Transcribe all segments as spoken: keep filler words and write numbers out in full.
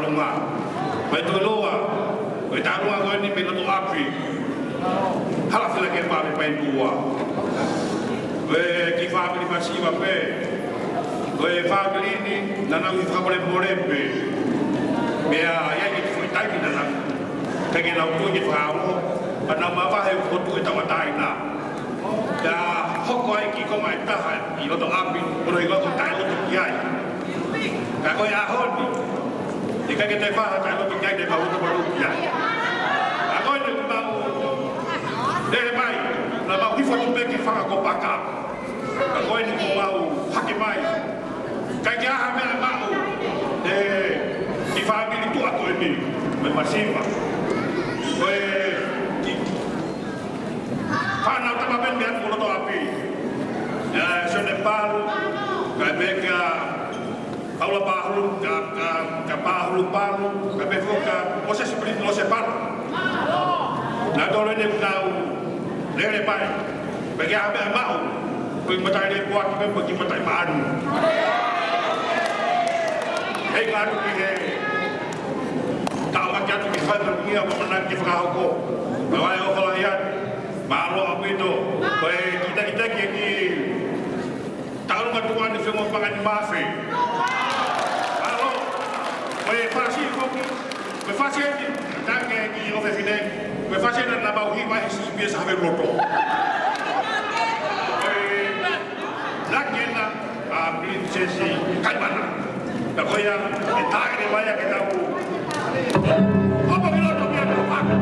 Tonga. Pea toe ʻoua, ko e taʻelua ko eni mei loto ʻapi. Hala fila ke pā me pai tua. Ko e kiʻi fāmili masiva pē. Ko e fāmili ni, naʻa nau ʻi fakamolemole pē. Meʻa ia ke foʻi taimi naʻa nau. Ka ke nau tui ke fāo. Ka nau mavahe fotu e tauʻatāina. Pea hoko ai kiʻi konga ʻe taha ʻi loto ʻapi, ʻo ʻikai ko e taʻeloto ki ai. Ka ko e ʻaho ni, ʻikai ke toe fai ha taʻeloto ki ai, te mau ʻotu malu ki ai. Ka ko eni kuo mau lele mai, naʻa mau hifo atu pē ki fanga ko paka. Ka ko eni kuo mau hake mai. ʻIkai ke ʻi ai ha meʻa maʻu, ʻe, kiʻi fāmili tuʻa ko eni, mei masiva. Ko e, kiʻi fānau tama pē mei atu ko loto ʻapi. ʻIa, Sione Palu, kae pehē kia Paula Pahulu, ka, ka, ka Pahulu Palu, kae pehē foki kia Mosese Pilipi Mose Palu. Naʻa tolu eni kuo nau lele mai. Pea ʻikai ha meʻa maʻu, ko e kiʻi mataʻi lepuaki pē, ko e kiʻi mataʻi maʻanu. Hei, ka atu ki he, tau maki atu ki he fai manuia, mo mana ke fakahoko. Ka vai o hola ia, mālō ʻaupito, ko e kiʻi takitaki ʻe kiʻi taʻalunga tuʻa ni Fengo Pangani Mafe. Mālō, ko e fasi foki, ko e fasi eni, tange ki ʻofefine, ko e fasi eni naʻa mau hiva ʻi C B S Haveloto. Ko e laki ena ʻa Princess Kaimana. Ka ko ia, ʻe taʻe ne mai ake tau. Hopo ki loto ki atu, hake.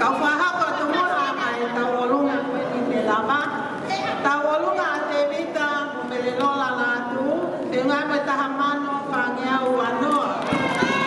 Kau fakahoko atu muʻa ʻa e tauʻolunga ko eni, pea lava tauʻolunga ʻa Tēvita mo Melelola Lātū, feʻunga mo e taha mano